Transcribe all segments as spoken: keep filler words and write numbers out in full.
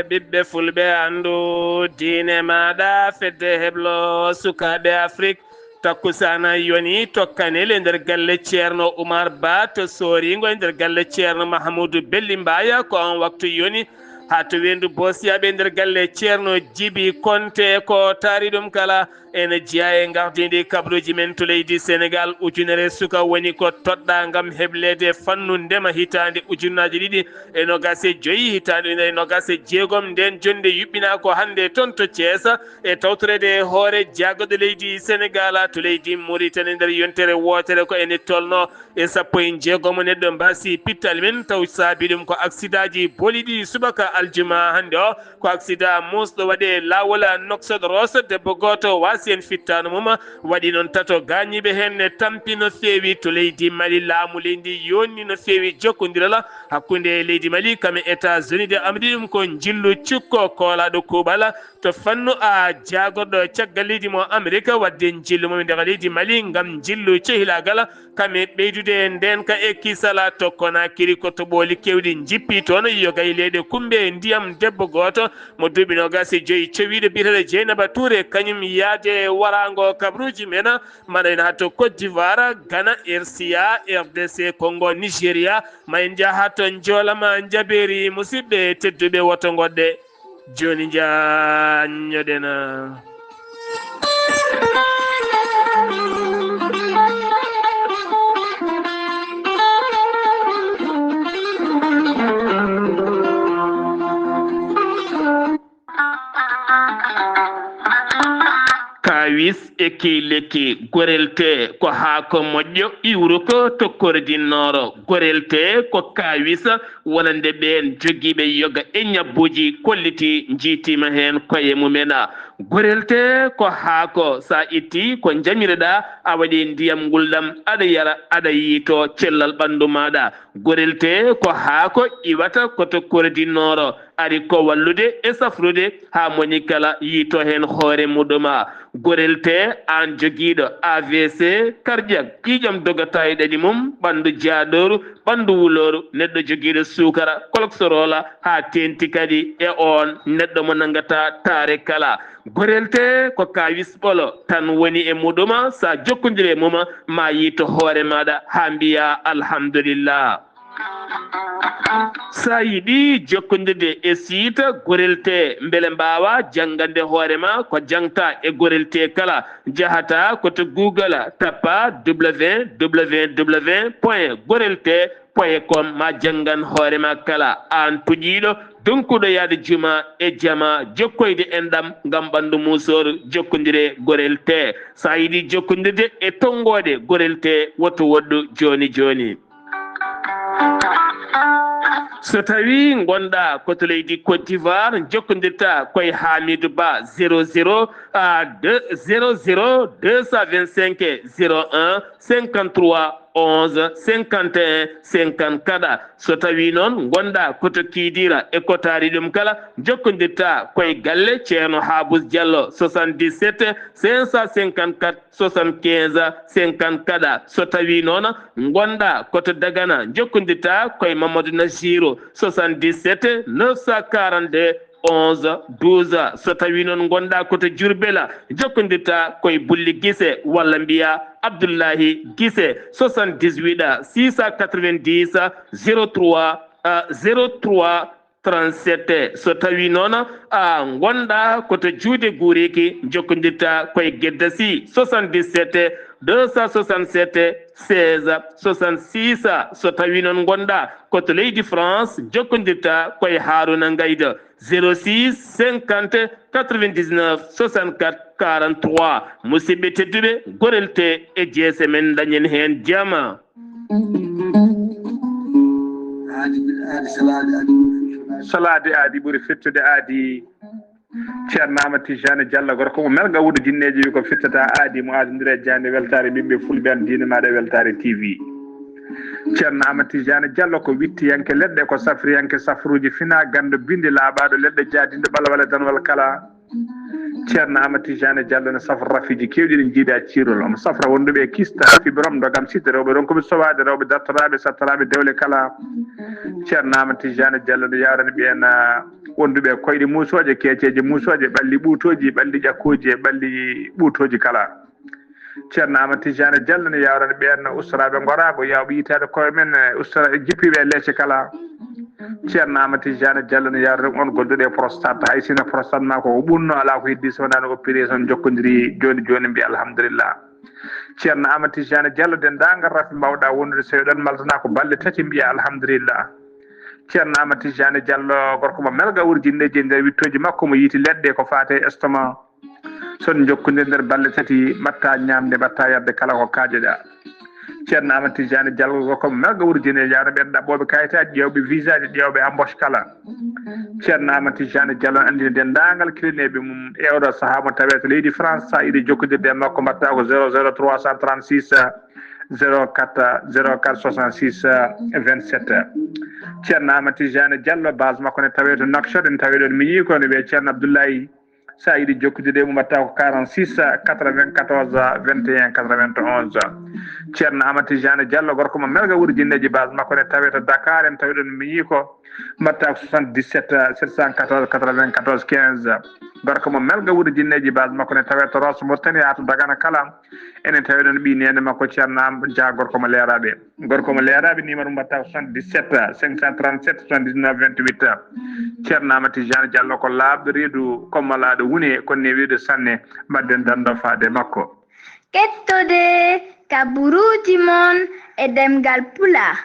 Ɓiɓɓe fulɓe, anndu diine maaɗa, fedde heblo sukaaɓe Afrik. Takkusaana yoni tokkanel e nder galle Ceerno Umar Ba to Sooringo, e nder galle Ceerno Mahamudu Belli Mbaaya, ko on waktu yoni. Haa to weendu Boosiyaaɓe, e nder galle Ceerno Jibi Konte, ko taari ɗum kala. Ene jeyaa e ngardiindi kabaruuji men to leydi Senegaal. Ujunere suka woni ko toɗɗaa ngam hebleede fannu ndema hitaande ujunnaaji ɗiɗi e noogaas e joy, hitaande ujunere noogaas e jeegom. Ndeen jonnde yuɓɓinaa ko hannde toon to Cees, e tawtoreede e hoore jaagorɗo leydi Senegaal to leydi Muritani. Nder yontere wootere ko ene tolnoo e sappo e jeegom neɗɗo mbaasi pittaali men, taw saabi ɗum ko aksidaaji booli ɗi subaka aljuma hannde o. Ko aksida muusɗo waɗi e laawol Nouakchott-Ross, debbo gooto waasi heen fittaandu mum, waɗi noon tato gaañiiɓe heen ne tampi no feewi to leydi Mali. Laamu leydi ndi yonni no feewi jokkondiral hakkunde leydi Mali kam e États-Unis de Amérique, ɗum ko njillu cukko koolaaɗo kuuɓal to fannu a jaagorɗo caggal leydi mo Amerik waɗde njillu mum e nder leydi Mali ngam njillu cehilaagal. Kam e ɓeydude e ndeenka e kisala to Konakiri, ko toɓooli keewɗi njippi toon, yoga e leyɗe kumbe e ndiyam. Debbo gooto mo duuɓi noogaas e joy cowiiɗo biyeteeɗo Jeynaba Tuure, kañum yaade waraango kabaruuji men, maɗa en haa to Côte d'Ivoire, Ghana, R C A, R D C Congo, Nigeria, ma en njaha to Njoolama Njabeeri. Musidɓe tedduɓe, woto ngoɗɗe. Jooni njaanñoɗen. Kaawis e key lekki. Gorelte ko haako moƴƴo iwruko to Kore du Nord. Gorelte ko kaawis wonande ɓeen jogiiɓe yoga e ñabbuuji kolliti, njiitiima heen koye mumen. Gorelte ko haako, so a itti ko njamireɗaa, a waɗi ndiyam ngulɗam, aɗa yara, aɗa yiito cellal ɓanndu maaɗa. Gorelte ko haako iwata ko to Kore du Nord, ari ko wallude e safrude haa moni kala yiito heen hoore muɗum. Gorelte, aan jogiiɗo A V C cardiaque, ƴiiƴam dogata e ɗaɗi mum, ɓanndu jaadooru, ɓanndu wulooru, neɗɗo jogiiɗo suukara, cholestérol, haa teenti kadi e oon neɗɗo mo nanngata taare kala. Gorelte ko kaawis ɓolo tan woni e muɗum, so a jokkondiri e mum, ma yiito hoore maaɗa haa mbiyaa alhamdulillah. So a yiɗi jokkondirde e siita Gorelte, mbele mbaawa janngande hoore ma ko jangta e Gorelte kala, njahata ko to Google, tappa W W W point gorelte point com, ma janngan hoore ma kala. Aan puƴiiɗo, donkuɗo yaade juma e jama, jokkoyde enɗam ngam ɓanndu muusooru, jokkondire Gorelte. So a yiɗi jokkondirde e tonngoode Gorelte, woto woɗɗu jooni jooni. So tawi ngonɗa ko to leydi Côte d'Ivoire, jokkondirta koye Hamidou Ba, zéro zéro, ah, deux, zéro zéro deux cent vingt-cinq zéro un cinquante-trois onze cinquante et un cinquante-quatre. So tawi noon ngonɗa ko to Kidira e ko taari ɗum kala, jokkondirta koye galle Ceerno Habous Diallo, soixante-dix-sept cinq cent cinquante-quatre soixante-quinze cinquante-quatre. So tawi noon ngonɗa ko to Dagana, jokkondirta koye Mamadou Nassirou, soixante-dix-sept neuf cent quarante-deux onze douze. So tawi noon ngonɗa ko to Diourbel, jokkondirta koye Bulli Guissé walla mbiya Abdoulahi Guissé, soixante-dix-huit six cent quatre-vingt-dix zéro trois, euh, zéro trois trente-sept. So tawi noon a ngonɗa ko to juuɗe Guuriki, jokkondirta koye Gedda Sy, soixante-dix-sept deux cent soixante-sept seize soixante-six. So tawi noon ngonɗa ko to leydi France, jokkondirta koye Harouna Ngaïda, zéro six cinquante quatre-vingt-dix-neuf soixante-quatre quarante-trois. Musidɓe tedduɓe, Gorelte e jeese men, dañen heen jama. Aadi, aadi, salaade, aadi. Salaade aadi ɓuri fettude aadi. Ceerno Amadou Tijani Diallo, gorko mo melga wuudo jinneeji, wi ko fittata aadi mo aadondira e jaande weltaare ɓiɓɓe fulɓe, an diine maaɗa e weltaare T V. Ceerno Amadou Tijani Diallo ko wittiyanke leɗɗe, ko safriyanke safruuji, fina ganndo, bindi laaɓaaɗo leɗɗe, jaadinɗo ɓalwale danwal kala. Ceerno Amadou Tijani Diallo ne safra rafiiji keewɗi ɗi jiidaa ciirol. Omo safra wonduɓe e kista, fibrome, ndogam, sida, rewɓe ronkuɓe sowaade, rewɓe dartoraaɓe, sattoraaɓe dewle kala. Ceerno Amadou Tijani Diallo no yaarani ɓeen, ah, wonduɓe e koyɗe muusooje, keeceeje muusooje, ɓalli ɓuutooji, ɓalli ƴakkooji e ɓalli ɓuutooji kala. Ceerno Amadou Tidiane Diallo ne yawrani ɓeen ustoraaɓe ngoraago, yawɓe yitaade koye men, e ustora-, jippiiɓe e leece kala. Ceerno Amadou Tidiane Diallo ne yawrani on gonduɗo e prostate, hay sinno prostate maa ko o ɓunno, alaa ko heddi so wonaa no opération jokkondiri jooni jooni, mbiya alhamdulillah. Ceerno Amadou Tidiane Diallo, denndaangal rafi mbaawɗaa wondude, so eɗon maltanaa ko balɗe tati, mbiya alhamdulillah. Ceerno Amadou Tidiane Diallo, gorko mo melga wurjinneeji e nder wittooji makko, mo yiiti leɗɗe ko faate estomac. So on njokkondirii nder balɗe tati, mbaɗtaa ñaamde, mbaɗtaa yarde kala ko kaajoɗaa. Ceerno Amadou Tidiane Diallo, gorko mo melga wurjinneeji, yawrani ɓeen ɗaɓɓooɓe kayitaaji, ƴeewɓe visaaji, ƴeewɓe embauche kala. Ceerno Amadou Tidiane Diallo ne anndini denndaangal kilineeɓe mum e oɗo sahaa mo tawee to leydi France, so a yiɗi jokkondirde e makko, mbaɗtaa ko zéro zéro trois cent trente-six, zéro quatre, zéro quatre soixante-six, vingt-sept. Ceerno Amadou Tidiane Diallo, base makko ne tawee to Nouakchott, ene tawee ɗoon miñi ko, ne wiyee Ceerno Abdoulaye. So a yiɗi jokkondirde e mum, mbaɗtaa ko quarante-six, quatre-vingt-quatorze, vingt et un, quatre-vingt-onze. Ceerno Amadou Tidiane Diallo, gorko mo melga wurjinneeji, base makko ne tawee to Dakar, ene tawee ɗoon miñi ko, mbaɗtaa ko soixante-dix-sept, sept cent quatorze, quatre-vingt-quatorze, quinze. Gorko mo melga wurjinneeji, base makko ne tawee to Rosso Mauritanie haa to Dagana kala. Ene tawee ɗoon ɓii neene makko Ceerno Am-, Dia, gorko mo Leeraaɓe. Gorko mo Leeraaɓe, numéro mbaɗtaa ko soixante-dix-sept, cinq cent trente-sept, soixante-dix-neuf, vingt-huit. Ceerno Amadou Tidiane Diallo ko laaɓɗo reedu, ko malaaɗo wune, ko newiiɗo sanne. Mbaɗden danndo faade makko. Kettode kaburuuji mon e ɗemngal Pulaar,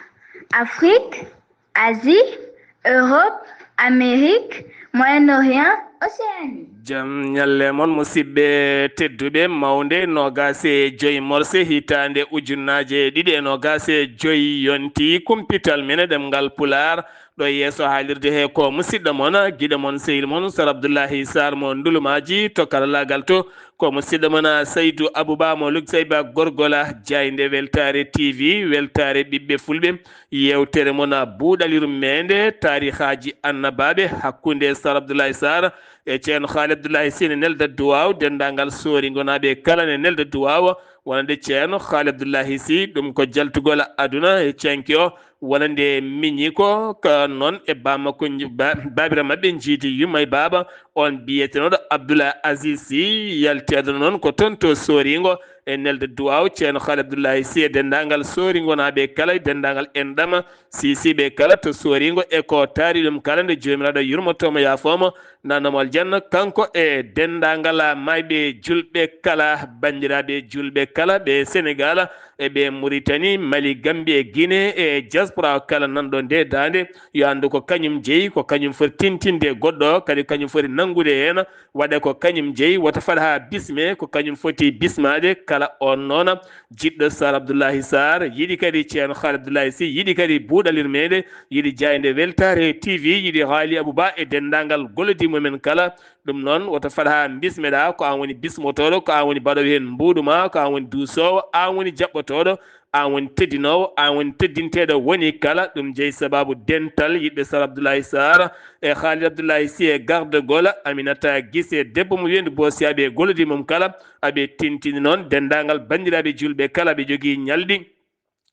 Afrique, Asie, Europe, Amérique, Moyen-Orient, Océanie. Jam ñalle mon, musidɓe tedduɓe. Mawnde noogaas e joy morse hitaande ujunnaaje ɗiɗi e noogaas e joy yonti kumpital men e ɗemngal Pulaar. Ɗo yeeso haalirde he ko musidɗo mon, giɗo mon, sehil mon, Sar Abdullahi Sarr mo Ndulumaaji to karallaagal to. Ko musidɗo mon, Saydu Abuba mo Lugsayba Gorgola, jaaynde Weltaare T V, weltaare ɓiɓɓe fulɓe. Yeewtere mon, buuɗal yurmeende, taarihaaji annabaaɓe, hakkunde Sar Abdullahi Sarr e Ceerno Haali Abdullahi Sine, nelda duwaaw denndaangal Soori ngonaaɓe kala, ne nelda duwaaw wonande Ceerno Haali Abdullahi Si. Ɗum ko jaltugol aduna e canki o, wonande miñi ko, ko noon e bammakko nji-, ba-, baabira maɓɓe njiidi yumma e baaba, on biyetenooɗo Abdoulaye Aziz Sy, yalti aduna noon ko toon to Sooringo, e nelde duwaaw Ceerno Haali Abdullahi Sy e denndaangal Soori ngonaaɓe kala, e denndaangal enɗam Sisiiɓe kala to Sooringo, e ko taari ɗum kala, nde Joomiraaɗo yurmoto mo, yaafoo mo, naatnoo mo aljanna, kanko e denndaangal maayɓe julɓe kala, banndiraaɓe julɓe kala, ɓe Senegaal, e ɓe Muritani, Mali, Gambi e Gine e diaspora kala nanɗo nde daande, yo anndu ko kañum jeyi, ko kañum foti tintinde goɗɗo o, kadi kañum foti nanngude heen, waɗa ko kañum jeyi, wota fad haa bisme, ko kañum foti bismaade. Kala on noon jiɗɗo Sar Abdullahi Sar, yiɗi kadi Ceerno Haali Abdullahi Sy, yiɗi kadi buuɗal yurmeende, yiɗi jaaynde Weltaare T V, yiɗi Haali Abuba e denndaangal gollodiiɓe mum en kala, ɗum noon, woto fad haa mbismeɗaa, ko aan woni bismotooɗo, ko aan woni baɗoowo heen mbuuɗu maa, ko aan woni duusoowo, aan woni jaɓɓotooɗo, aan woni teddinoowo, aan woni teddinteeɗo, woni kala. Ɗum jeyi sabaabu dental yiɗɓe Sar Abdullahi Sar e Haali Abdullahi Sy e gardagol Aminata Gise, debbo mo weendu Boosiyaaɓe e gollodiiɓe mum kala. Aɓe tintini noon denndaangal banndiraaɓe juulɓe kala, aɓe jogii ñalɗi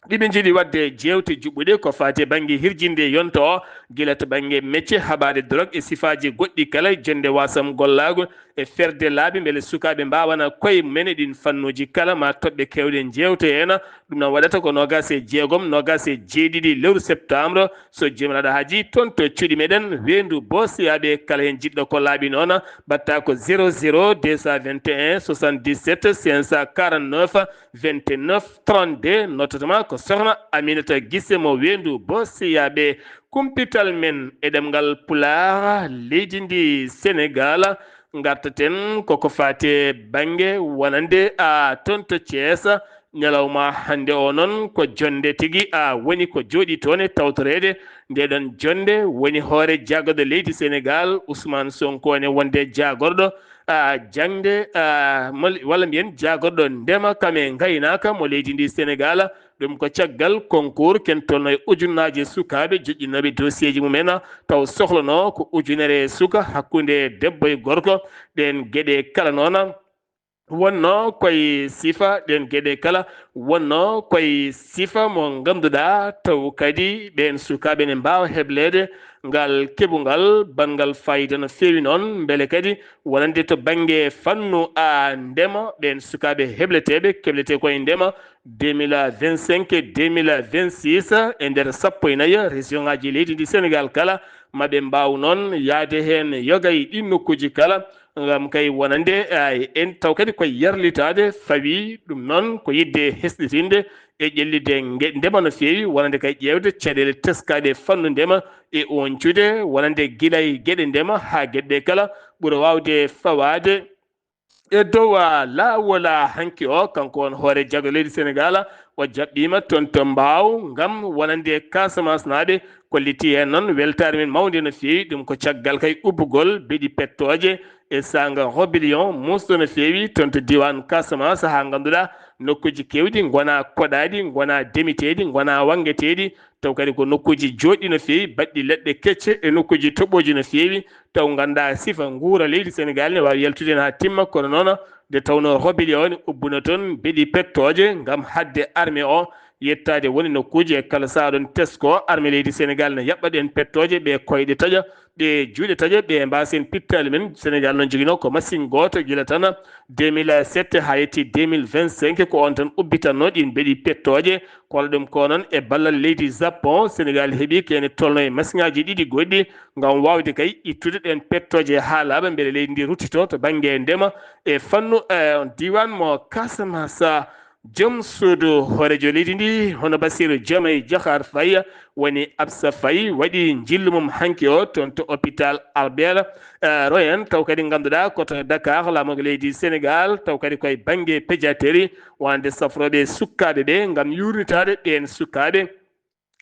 ɗi ɓe njiɗi waɗde jeewte juɓɓuɗe ko faati e bannge hirjinde yonto o, gila to bannge mecce, haɓaade dorog e sifaaji goɗɗi kala, jonnde wasam gollaagu e ferde laabi, mbele sukaaɓe mbaawana koye mumen e ɗiin fannuuji kala, ma toɓɓe keewɗe njeewte heen. Ɗum noon waɗata ko noogaas e jeegom, noogaas e jeeɗiɗi lewru septembre, so Joomiraaɗo haajii, toon to cuuɗi meɗen weendu Boosiyaaɓe, kala heen jiɗɗo ko laaɓi noon, mbaɗta ko zéro zéro deux cent vingt et un soixante-dix-sept cinq cent quarante-neuf. Vingt-neuf trente-deux, noddatma ko Sokhna Aminata Gise mo weendu Boosiyaaɓe. Kumpital men e ɗemngal Pulaar, leydi ndi Senegaal, ngartaten koko faati e bannge wonande, a, toon to Thiès. Ñalawma hannde o noon ko jonnde tigi, a, woni ko jooɗii toon e tawtoreede. Nde ɗon jonnde woni hoore jaagorɗo leydi Senegaal, Ousmane Sonko, ne wonde jaagorɗo a, jaŋde, a, mal-, walla mbiyen jaagorɗo ndema kam e ngaynaaka mo leydi ndi Senegaal. Ɗum ko caggal concours ken tolno e ujunnaaje sukaaɓe joƴƴinooɓe dossier ji mumen, taw sohlanoo ko ujunere suka hakkunde debbo e gorko. Ɗeen geɗe kala noon, Wonno koye sifa ɗen geɗe kala, wonno koye sifa mo ngannduɗaa taw kadi ɓeen sukaaɓe ne mbaawa hebleede ngal keɓungal banngal fayida no feewi noon, mbele kadi wonande to bannge fannu a ndema, ɓeen sukaaɓe hebleteeɓe keblete koye ndema deux mille vingt-cinq, deux mille vingt-six, e nder sappo e nayi région ngaji leydi ndi Sénégal kala, maɓe mbaaw noon yaade heen yoga e ɗin nokkuuji kala, ngam kay wonande, ay, en taw kadi ko yarlitaade, fawi ɗum noon ko yiɗde hesɗitinde e ƴellitde nge-, ndema no feewi, wonande kay ƴeewde caɗeele teskaaɗe e fannu ndema e ooncude, wonande gila e geɗe ndema haa geɗe ɗe kala ɓura waawde fawaade e dow, a, laawol, a, hanki o. Kanko on hoore jago leydi Sénégal, o jaɓɓiima toon to Mbaaw ngam wonande Casamance naaɓe, kolliti heen noon weltaare men mawnde no feewi. Ɗum ko caggal kay ubbugol beɗi pettooje e saanga rébellion muusɗo no feewi toon to diiwaan Casamance, haa ngannduɗaa nokkuuji keewɗi ngonaa koɗaaɗi, ngonaa demiteeɗi, ngonaa wanngeteeɗi, taw kadi ko nokkuuji jooɗɗi no feewi, baɗɗi leɗɗe kecce e nokkuuji toɓɓooji no feewi, taw nganndaa sifa nguura leydi Sénégal ne waawi yaltude heen haa timma, kono noon nde tawnoo rébellion o ne ubbuna toon beɗi pettooje ngam haɗde armée o yettaade woni nokkuuji e kala sahaa ɗoon tesko armée leydi Sénégal ne yaɓɓa ɗeen pettooje, ɓe koyɗe taƴa, ɓe juuɗe taƴa, ɓe mbaasa heen pittaali men. Sénégal noon joginoo ko machine gooto gila tan deux mille sept haa yetti deux mille vingt-cinq, ko oon tan ubbitannoo ɗiin beɗi pettooje. Kono ɗum ko noon e ballal leydi Japon, Sénégal heɓi ko ene tolnoo e masiŋaaji ɗiɗi goɗɗi ngam waawde kay ittude ɗeen pettooje haa laaɓa mbele leydi ndi ruttitoo to bannge ndema e fannu, eh, diiwaan mo Casamance. Joom suudu hooreejo leydi ndi, hono Bassirou Diomaye Diakhar Faye, woni Absa Faye, waɗi njillu mum hanki o toon to hôpital Albert, eh, Royan, taw kadi ngannduɗaa ko to Dakar, laamorgo leydi Sénégal, taw kadi koye bannge pédiatrie, wonande safrooɓe sukkaaɓe ɓe ngam yuurnitaade ɓeen sukaaɓe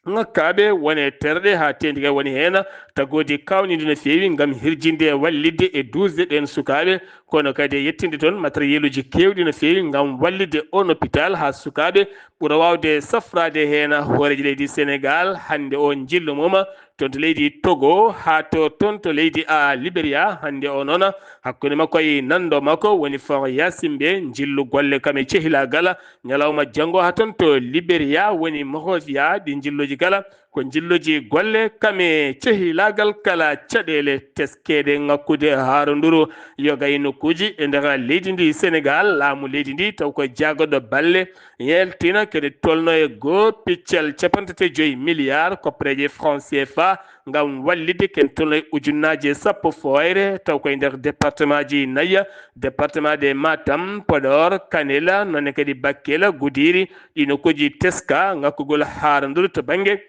ŋakkaaɓe wone terɗe haa teeŋti kay woni heen tagoodi kaawnidi no feewi ngam hirjinde e wallitde e duusde ɓeen sukaaɓe, kono kadi e yettinde toon matériel uji keewɗi no feewi ngam wallitde oon hôpital haa sukaaɓe ɓura waawde safraade heen. Hooreejo leydi Sénégal hannde o njillu mum toon to leydi Togo haa to toon to leydi, a, Liberia. Hannde o noon hakkunde makko e nanndo makko woni Faure Yacine Mbe njillu golle kam e cehilaagal ñalawma janngo haa toon to Liberia woni Monrovia. Ɗi njilluuji kala ko njilluuji golle kam e cehilaagal kala caɗeele teskeede ŋakkude haaranduru yoga e nokkuuji e nder leydi ndi Sénégal. Laamu leydi ndi taw ko jaagoɗo balle yaltina kadi tolno e goo piccal capanɗe tati e joy milliard koppareeje franc C F A ngam wallitde ken tolno e ujunnaaje sappo fooyre, taw koye nder département ji nayi, département de Matam, Podor, Kanel, noon ne kadi Bakel, Gudiri, ɗi nokkuuji teska ŋakkugol haaranduru to bannge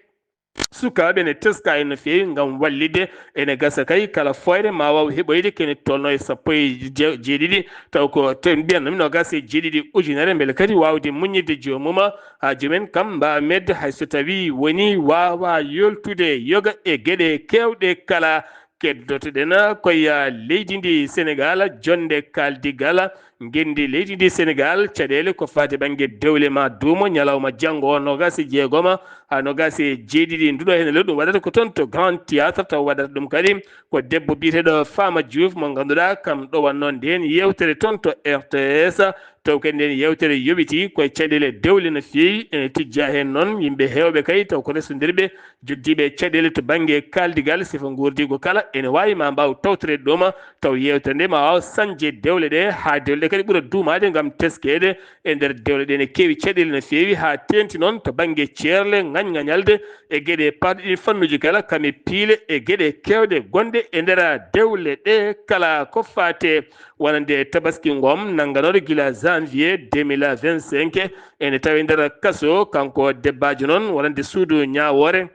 sukaaɓe ne teska en no feewi ngam wallitde. Ene gasa kay kala fooyre ma waaw heɓoyde kene tolno e sappo e je-, jeeɗiɗi, taw ko te mbiyanno mi noogaas e jeeɗiɗi ujunere, mbele kadi waawde muññitde joomum haa joomen kam mbaawa metde hay so tawii woni waawa yoltude yoga e geɗe keewɗe kala. Keddotoɗen koye leydi ndi Sénégal, jonnde kaaldigal ngenndi leydi ndi Sénégal, caɗeele ko faati bannge dewle ma duumo ñalawma janngo o noogaas e jeegom haa noogaas e jeeɗiɗi nduɗo heen lewru. Ɗum waɗata ko toon to Grand Théâtre, taw waɗata ɗum kadi ko debbo biyeteeɗo Fama Diouf mo ngannduɗaa kam ɗowatnoo ndeen yeewtere toon to R T S. Taw kadi ndeen yeewtere yowitii koye caɗeele dewle no feewi, ene tijjaa heen noon yimɓe heewɓe kay taw ko resondirɓe joddiiɓe caɗeele to bannge kaaldigal sifa nguurdiigu kala ene waawi ma mbaaw tawtoreede ɗum, taw yeewtere nde ma waaw sañde dewle ɗe haa dewle ɗe kadi ɓura duumaade ngam teskeede. E nder dewle ɗe ne keewi caɗeele no feewi haa teeŋti noon to bannge ceerle, ŋañŋañalde e geɗe paɗɗe ɗin fannuuji kala, kam e piile e geɗe keewɗe gonɗe e nder dewle ɗe kala ko faate wonande tabaski ngom nannganooɗo gila janvier deux mille vingt-cinq. Ene tawi nder kaso, kanko debbaajo noon wonande suudu ñaawoore.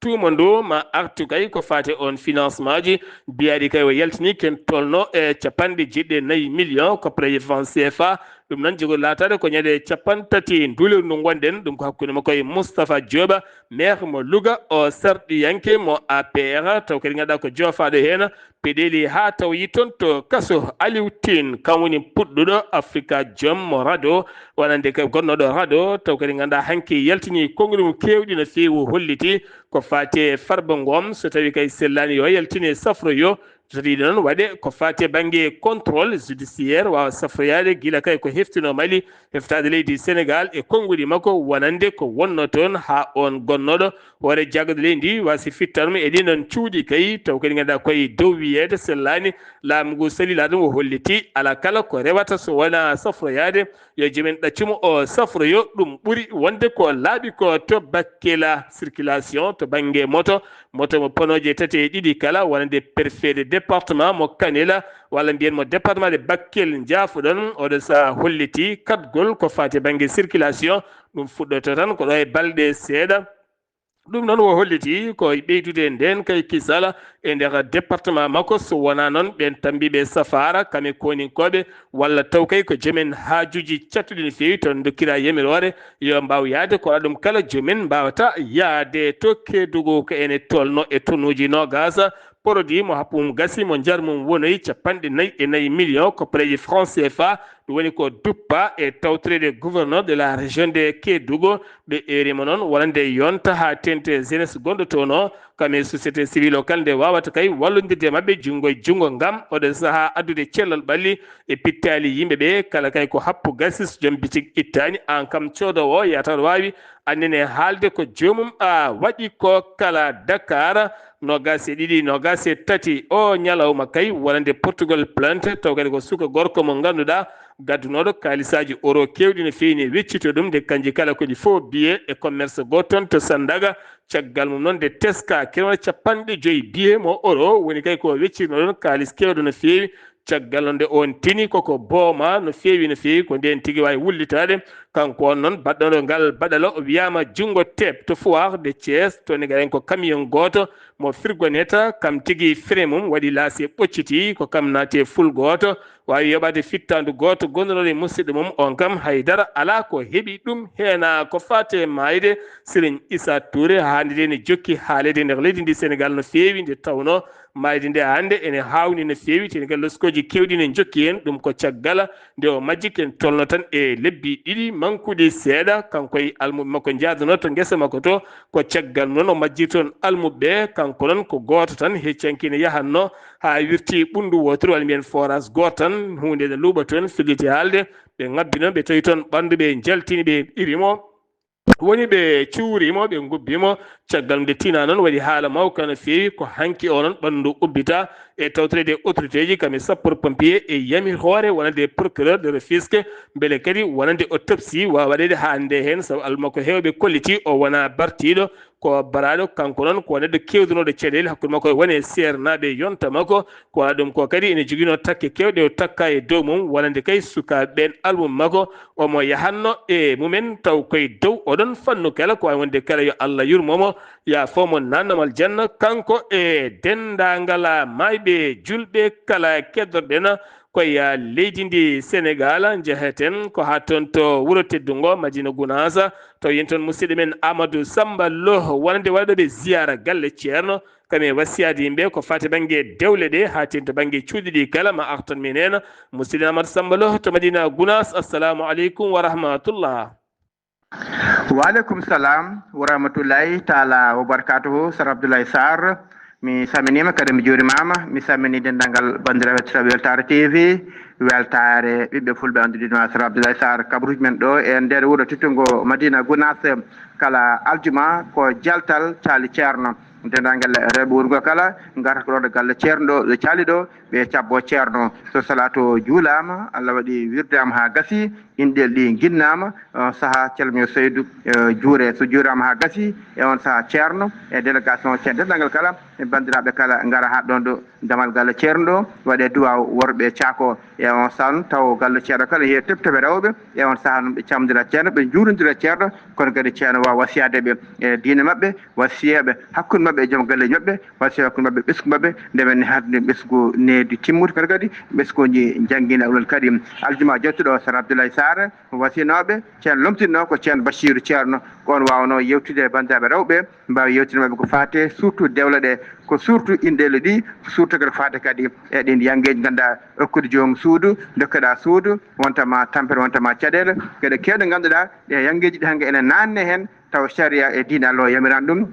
Tuuma ndu ma artu kay ko faati on financement ji, biyaaɗi kay o yaltini ken tolno e capanɗe jeeɗiɗi e nayi million koppareeje franc C F A. Ɗum noon jogo laataade ko ñande capanɗe tati nduulirdu ndu ngonɗen, ɗum ko hakkunde makko e Moustapha Diop, maire mo Louga, o sarɗiyanke mo A P R, taw kadi ngannduɗaa ko joofaaɗo heen peɗeeli haa taw yi toon to kaso. Aliou Tine, kam woni puɗɗuɗo Africa Jom mo rado, wonande kay gonnooɗo rado, taw kadi ngannduɗaa hanki yaltini konnguɗi mum keewɗi no feewi, holliti ko faati e Farba Ngom, so tawi kay sellaani yo yaltine safroyo, Jodiiɗo noon waɗe ko faati e bannge contrôle judiciaire, waawa safroyaade gila kay ko heftinoo Mali, heftaade leydi Senegaal e konnguɗi makko, wonande ko wonnoo toon haa oon gonnooɗo hoore jaagorɗe leydi ndi waasi fittanmo e ɗiin ɗoon cuuɗi kay, taw kadi ngannduɗaa koye dow wiyeede sellaani, laamu ngu salii laaɗum o holliti alaa kala ko rewata so wonaa safroyaade, yo joomen ɗaccu mo o safroyo. Ɗum ɓuri wonde ko laaɓi ko to bakkela circulation to bannge moto, moto mo panooje tati e ɗiɗi kala, wonande préfet de département mo Kanel, walla mbiyen mo département de Bakel, njaafoɗon, oɗo sahaa holliti kaɗgol ko faati e bannge circulation. Ɗum fuɗɗoto tan ko ɗo e balɗe seeɗa. Ɗum noon o holliti ko ɓeydude ndeen kay kisal e nder département makko, so wonaa noon ɓeen tammbiiɓe safaara, kam e kooninkooɓe, walla taw kay ko joomen haajuuji cattuɗi no feewi, toon ndokkira yamiroore yo mbaaw yahde, ko waɗa ɗum kala joomen mbaawata yahde to Keedugu, ko ene tolnoo e tonuuji noogaas, produit mo happu mum gasi, mo njar mum wonoyi capanɗe nayi e nayi million koppareeji franc C F A. Ɗum woni ko duppa e tawtoreede gouverneur de la région de Kédougou. Ɓe eerima noon wonande yonta haa teeŋti e jeunesse gonɗo toon o, kam e société civile o kala nde waawata kay wallondirde e maɓɓe junngo e junngo ngam oɗo sahaa addude cellal ɓalli e pittaali yimɓe ɓe, kala kay ko happu gasi so joom bitik ittaani, aan kam coodoowo o yahata aɗa waawi anndine haalde ko joomum a waɗi ko kala. Dakar, noogaas e ɗiɗi, noogaas e tati o ñalawma kay wonande portugol plainte, taw kadi ko suka gorko mo ngannduɗaa gaddunooɗo kaalisaaji euro keewɗi no feewi ne weccito ɗum, nde kanji kala ko ɗi faux billets e commerce gooto toon to Sandaga. Caggal mum noon nde teska kilomètre capanɗe joyi billets mo euro woni kay ko weccitno ɗon kaalis keewɗo no feewi. Caggal noon nde oon tini koko booma no feewi, no feewi, ko ndeen tigi waawi wullitaade. Kanko on noon baɗɗooɗo ngal baɗalo o wiyaama junngo teep to Foire de Thiès, to ne gaɗen ko camion gooto mo firgoneta, kam tigi frein mum waɗi laasi ɓocciti, ko kam naati e ful gooto, waawi yoɓaade fittaandu gooto gonnooɗo e musidɗo mum on kam, hay dara alaa ko heɓi ɗum. Heena ko faati e maayde Serigne Issa Touré, haa nde ne jokki haaleede e nder leydi ndi Senegaal no feewi, nde tawnoo maayde nde hannde ene haawni no feewi, teni kadi loskooji keewɗi ne njokki heen. Ɗum ko caggal nde o majji, ken tolno tan e lebbi ɗiɗi mankuɗi seeɗa, kanko e almuɓe makko njaaduno to ngesa makko to. Ko caggal noon o majji toon almuɓe ɓe, kanko noon ko gooto tan heccanki ne yahatno haa wirti ɓunndu wootoru, walla mbiyen forage gooto tan, huunde ene luuɓa toon, filliti haalde, ɓe ngabbino, ɓe tawi toon ɓanndu ɓe njaltini, ɓe irimo. Woni ɓe cuurimo, ɓe ngubbimo. Caggal nde tina noon waɗi haala mawka no feewi, ko hanki o noon ɓanndu ubbita e tawtoreede e autorité ji, kam e sapeur pompier e yami hoore wonande procureur de Rufisque, mbele kadi wonande autopsie waawa waɗeede haa nde heen, sabu alma ko heewɓe kolliti o wonaa bartiiɗo, ko baraaɗo. Kanko noon ko neɗɗo keewdunooɗo caɗeele, hakkunde makko e wone seernaaɓe yonta makko, ko waɗa ɗum ko kadi ene joginoo takke keewɗe o takka e dow mum, wonande kay sukaaɓe ɓeen almum makko, omo yahatno e mumen, taw koye dow oɗon fannu kala, ko waawi wonde kala yo Allah yurmo mo, yaafoo mo, naatno mo aljanna, kanko e denndaangal maayɓe julɓe kala keddorɗen koye leydi ndi Senegaal. Njeheten ko haa toon to wuro teddungo Madina Gunaas, taw yen toon musidɗo men Amadou Samba Lo, wonande waɗooɓe ziyaara galle Ceerno, kam e wasiyaade yimɓe ko faati bannge dewle ɗe, haa teeŋti to bannge cuuɗi ɗi kala, ma artan min heen. Musidɗo Amadou Samba Lo to Madina Gunaas, assalamu aleykum wa rahmatullah. Wa aleykum salam wa rahmatullahi taala wa barakatuhu. Sar Abdoulaye Sarr, mi salminiima, kadi mi juurimaama. Mi salmini denndaangal banndiraaɓe heɗotooɓe Weltaare T V, Weltaare ɓiɓɓe fulɓe anndude ma Sar Abdoulaye Sarr, kabaruuji men ɗo e nder wuro teddungo Madina Gunaas, kala aljuma ko jaltal caali Ceerno. Denndaangal rewɓe wuro ngo kala ngarta ko ɗo to galle Ceerno ɗo, ɓe caali ɗo, ɓe cabbo Ceerno. So salaato juulaama, Allah waɗi wirdaama haa gasi, inɗel ɗi nginnaama, on sahaa calmio Saydu, eh, juure. So juuraama haa gasi, e on sahaa Ceerno e délégation Ceerno, denndaangal kala, e banndiraaɓe kala ngara haa ɗoon ɗo damal galle Ceerno ɗo, waɗe duwaaw worɓe caako. E on sahaa noon taw galle Ceerno kala heewi toɓe toɓe rewɓe, e on sahaa noon ɓe calmondira Ceerno, ɓe njuurondira Ceerno, kono kadi Ceerno waawa wasiyaade ɓe e diine maɓɓe, wasiya ɓe hakkunde maɓɓe e joom galleeji maɓɓe, wasiya hakkunde maɓɓe ɓesngu maɓɓe, nde men ni hannde ɓesngu needi timmude, kono kadi ɓesnguuji njanngina ɗum kadi. Aljuma jottuɗo Sar Abdoulaye Sarr, wasinooɓe, Ceerno lomtinno ko Ceerno Bachiru Ceerno, ko on waawnoo yewtude e banndiraaɓe rewɓe, mbaawi yewtude maɓɓe ko faati surtout dewle ɗe, ko surtout inɗeele ɗi, surtout kadi ko faati kadi e ɗin yanngeeji, ngannduɗaa okkude joom suudu, ndokkeɗaa suudu, wonta ma tampere, wonta ma caɗeele, geɗe keewɗe ngannduɗaa ɗe yanngeeji ɗi hannde ene naatne heen, taw sariya e diine Allah o yamiraani ɗum.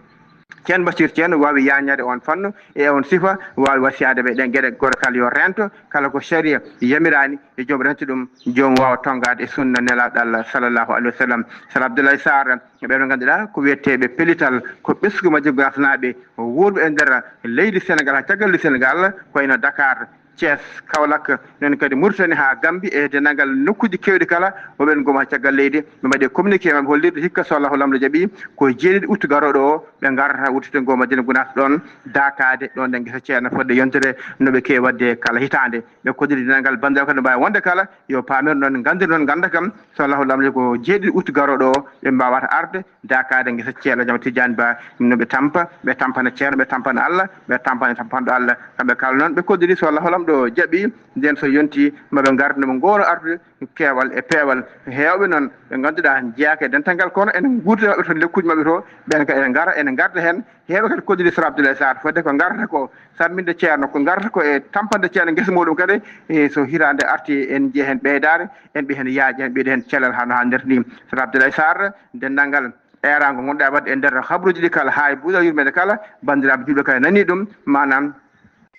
Ceen Basiir Ceen waawi yaañaade oon fannu e oon sifa, waawi wasiyaade ɓe ɗeen geɗe. Gooto kala yo reento kala ko sariya yamiraani, yo joom reento ɗum, joom waawa tonngaade e sunna Nelaaɗo Allah sallallahu alaihi wasallam. Sar Abdoulaye Sarr, ɓe ɓe ngannduɗaa ko wiyeteeɓe pellital, ko ɓesngu Majjingu Gunaas naaɓe, wuurɓe e nder leydi Senegaal, haa caggal leydi Senegaal, ko wayno Dakar, Thiès, Kaolack, noon kadi Mauritanie haa Gambie e denndaangal nokkuuji keewɗi kala, mo ɓen ngoma caggal leydi, ɓe mbaɗi communiqué maɓɓe hollirde hikka so Allahu Laamɗo jaɓi, ko jeeɗiɗi août garooɗo o, ɓe ngarata wuttitde ngo Madina Gunaas ɗoon, daakaade ɗoon e ngesa Ceerno, fodde yontere no ɓe keewi waɗde kala hitaande. Ɓe koddiri denndaangal banndiraaɓe kadi no mbaawi wonde kala, yo paamir noon, nganndir noon, ngannda kam, so Allahu Laamɗo jaɓi ko jeeɗiɗi août garooɗo o, ɓe mbaawata arde, daakaade ngesa Ceerno Jam Tijaan Ba, no ɓe tampa, ɓe tampana Ceerno, ɓe tampana Allah, ɓe tampana tampanɗo Allah. Kamɓe kala noon ɓe koddiri so Allahu Laamɗo jaɓi, nden so yonti, ma ɓe ngar no ɓe ngoono arde keewal e peewal. Heewɓe noon ɓe ngannduɗaa jeyaaka e dental ngal, kono ene nguurdi maɓɓe to, lekkuuji maɓɓe to, ɓeen kadi ene ngara, ene ngarda heen. Heewɓe kadi koddiri Sar Abdoulaye Sarr, fodde ko ngarata ko samminde Ceerno, ko ngarata ko e tampande Ceerno ngesa muɗum kadi, e so hitaande arti en njiya heen ɓeydaare, en mbiya heen yaaƴe, en mbiya heen cellal haa no haanirta ni. Sar Abdoulaye Sarr, denndaangal eeraango ngonɗaa waɗde e nder habruuji ɗi kala, haa e buuɗal yurmeende kala, banndiraaɓe juulɓe kala nanii ɗum, maanaam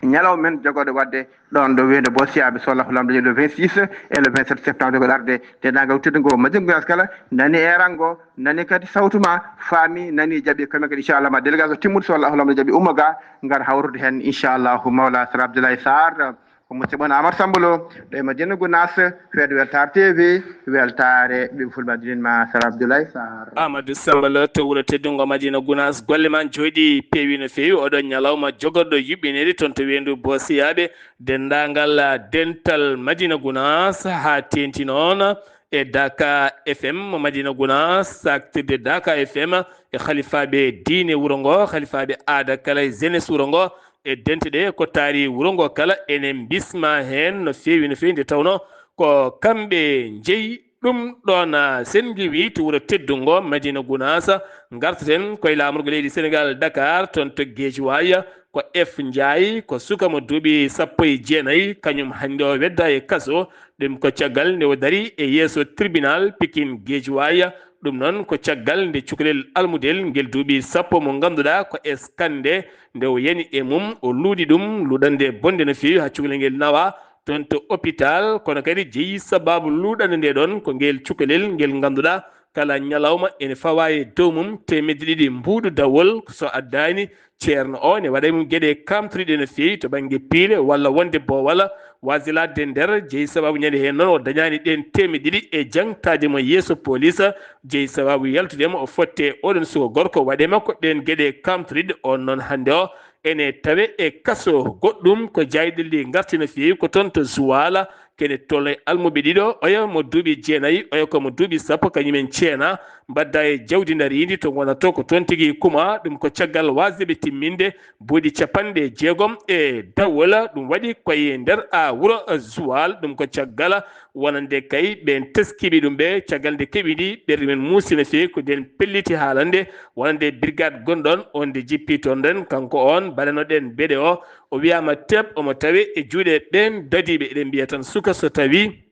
ñalawma men jogooɗo waɗde ɗoon ɗo wiyetee Bosiyaaɓe, so Allahu Laamɗo jaɓi, le vingt-six et le vingt-sept septembre jogooɗo arde, denndaangal teddugo Madina Gunaas kala nani eeraango, nani kadi sawtu ma, faami, nani, jaɓi, kamɓe kadi inchallah ma délégation timmude so Allahu Laamɗo jaɓi umma ga, ngar hawrude heen inchallahu mawla Sar Abdoulaye Sarr. Ko musidɗo mon Amar Samba Lo, ɗo e Madina Gunaas, fedde Weltaare T V, weltaare ɓiɓɓe Fulɓe addunin ma Sar Abdoulaye Sarr. Amadou Samba Lo to wuro teddungo Madina Gunaas, golle ma njooɗi peewi no feewi. Oɗo ñalawma jogorɗo yuɓɓineede toon to weendu Boosiyaaɓe, denndaangal dental Madina Gunaas, haa teeŋti noon e Daka F M Madina Gunaas, saktirde Daka F M e halifaaɓe diine wuro ngo, halifaaɓe aada kala e jeunesse wuro ngo, e dente ɗe ko taari wuro ngo kala, ene mbisma heen no feewi, no feewi, nde tawnoo ko kamɓe njeyi ɗum ɗoon, ah, senngiwi to wuro teddungo Madina Gunaas. Ngartaten koye laamorgo leydi Senegaal, Dakar, toon to Guédiawaye, ko F Ndiaye, ko suka mo duuɓi sappo e jeenayi, kañum hannde o wedda e kaso. Ɗum ko caggal nde o dari e yeeso tribunal Pikine Guédiawaye. Ɗum noon ko caggal nde cukalel almudel ngel duuɓi sappo mo ngannduɗaa ko Eskande, nde o yani e mum, o luuɗi ɗum luuɗannde bonnde no feewi haa cukalel ngel nawa toon to hôpital, kono kadi jeyi sabaabu luuɗannde nde ɗoon ko ngel cukalel ngel ngannduɗaa kala ñalawma ene fawa e dow mum teemedde ɗiɗi mbuuɗu dawol, so addaani ceerno o ne waɗa e mum geɗe kamtoriɗe no feewi to bannge piile walla wonde boowal. Waasilaade nder jeyi sabaabu ñande heen noon o dañaani ɗeen teemedde ɗiɗi e jaŋtaade mo yeeso police, jeyi sabaabu yaltude mo o fotte oɗon suka gorko waɗe makko ɗeen geɗe kamtoriɗe. On noon hannde o ene tawe e kaso. Goɗɗum ko jaayɗelli ngarti no feewi ko toon to Zuwala, kene tolno e almuɓe ɗiɗo, oya mo duuɓi jeenayi, oya ko mo duuɓi sappo, kañumen ceena, mbadda e jawdi ndariindi to ngonatoo ko toon tigi kuma. Ɗum ko caggal waasde ɓe timminde buuɗi capanɗe jeegom e dawol. Ɗum waɗi koye nder a wuro Zuwal. Ɗum ko caggal wonande kay ɓeen teskiiɓe ɗum ɓe, caggal nde keɓi ndi, ɓerɗe men muusi no feewi, ko nden pelliti haalande wonande brigade gonɗon on nde jippi toon ɗen, kanko on mbaɗanoɗen beɗe o, o wiyaama teep, omo tawe e juuɗe ɓeen dadiiɓe. Eɗen mbiya tan suka so tawi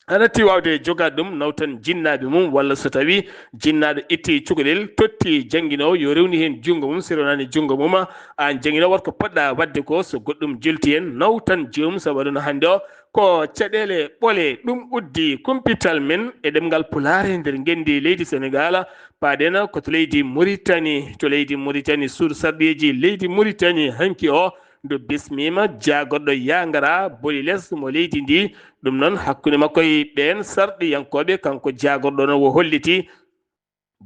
a natti waawde jogaade ɗum, nawtan jinnaaɓe mum, walla so tawi jinnaaɗo itti cukalel, totti jannginoowo, yo rewni heen junngo mum, so rewnaani junngo mum, aan jannginoowo, waɗ ko poɗɗa waɗde ko, so goɗɗum jolti heen, nawtan joomum, sabu aduna hannde o ko caɗeele ɓole, ɗum uddi kumpital men e ɗemngal Pulaar e nder ngenndi leydi Senegaal. Paaɗen ko to leydi Muritani, to leydi Muritani, suudu sarɗiiji leydi Muritani hanki o, ndu bismiima jaagorɗo Yaangara Boli Les mo leydi ndi. Ɗum noon, hakkunde makko e ɓeen sarɗiyankooɓe, kanko jaagorɗo noon o holliti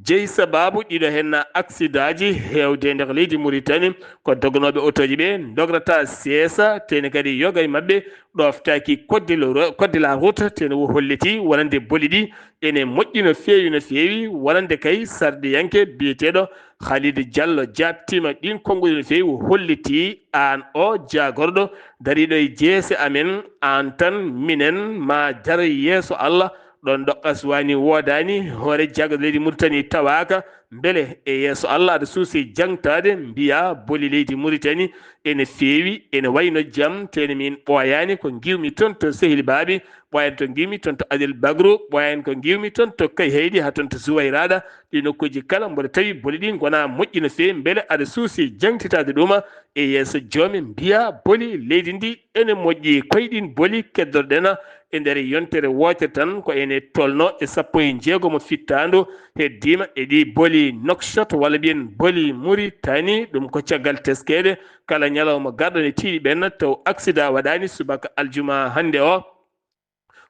jeyi sabaabu ɗiɗo heen aksidaaji heewde e nder leydi Muritani, ko dognooɓe otooji ɓe ndograta seesa, teni kadi yoga e maɓɓe ɗooftaaki code de la ro-, code de la route, teni o holliti wonande boli ɗi ene moƴƴi no feewi, no feewi, wonande kay sarɗiyanke biyeteeɗo Khalid Diallo jaabtiima ɗiin konnguɗi no feewi, o holliti aan o jaagorɗo dariiɗo e jeese amen, aan tan minen ma jar yeeso Allah, Ɗon ɗo Qaswani woodaani, hoore jagga leydi Mauritanie tawaaka. Mbele e yeeso Allah aɗa suusi jaŋtaade, mbiyaa boli leydi Mauritanie ene feewi, ene wayno jam, tee ne miin ɓooyaani ko ngiwmi toon to Sehil Baabi, ɓooyaani to ngiwmi toon to Adel Bagro, ɓooyaani ko ngiwmi toon to Kayhayɗi, haa toon to Zuwayraɗa. Ɗii nokkuuji kala mboɗo tawi boli ɗi ngonaa moƴƴi no feewi, mbele aɗa suusi jaŋtitaade ɗuma e yeeso joome, mbiyaa boli leydi ndi ene moƴƴi. Koye ɗiin boli keddorɗen e nder yontere wootere tan, ko ene tolno e sappo e jeegomo fittaandu heddiima e ɗii boli Nouakchott, walla mbiyen boli Mauritanie. Ɗum ko caggal teskeede kala ñalawma garɗo ne tiiɗi ɓenna taw aksida waɗaani subaka aljuma hannde o.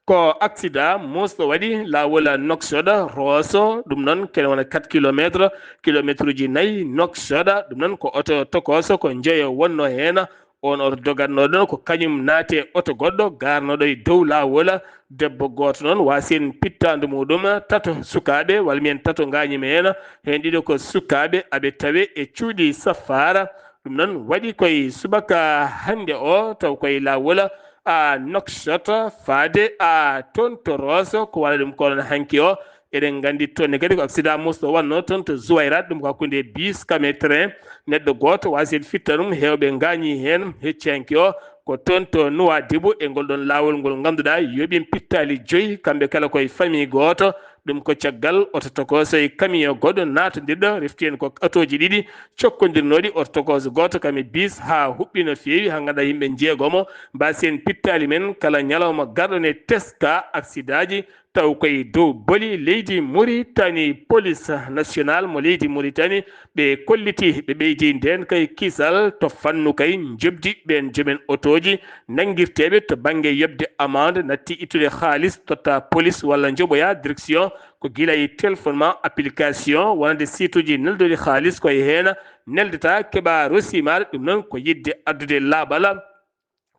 Ko aksida muusɗo waɗi laawol Nouakchott Rosso, ɗum noon kene wona quatre kilomètres, kilomètre uji nayi Nouakchott, ɗum noon ko oto tokooso ko njeyo wonno heen. On oto dogatnooɗo ko kañum naati e oto goɗɗo garnooɗo e dow laawol. Debbo gooto noon waasi heen pittaandu muɗum, tato sukaaɓe walla mbiyen tato ngaañiima heen, heen ɗiɗo ko sukaaɓe aɓe tawe e cuuɗi safaara. Ɗum noon waɗi koye subaka hannde o taw koye laawol a Nouakchott faade a toon to Rosso, ko walla ɗum ko onon hanki o. Eɗen nganndi toon ne kadi ko aksida muusɗo wonno toon to Zuwayrat, ɗum ko hakkunde bus kam e train. Neɗɗo gooto waasi heen fitta ɗum, heewɓe ngaañi heen. Hecci hanki o ko toon to Nouadhibou e ngol ɗoon laawol ngol ngannduɗaa yooɓii pittaali joyi, kamɓe kala koye famille gooto. Ɗum ko caggal oto tokooso e camion goɗɗo naatondirɗo, refti heen ko otooji ɗiɗi cokkondirnooɗi, oto tokooso gooto kam e bus haa huɓɓi no feewi, haa ngannduɗaa yimɓe njeegomo mbaasi heen pittaali men kala ñalawma garɗo ne teska aksidaaji. Taw koye dow boli leydi Mauritanie, police nationale mo leydi Mauritanie, ɓe kolliti ɓe ɓeydi ndeen kay kisal to fannu kay njoɓdi ɓeen joomen otooji nanngirteeɓe to bannge yoɓde amande, natti ittude haalis totta police walla njoɓoya direction, ko gila e téléphone ma application wonande site uji nelduɗi haalis koye heen neldata keɓa reçu maɗa. Ɗum noon ko yiɗde addude laaɓal.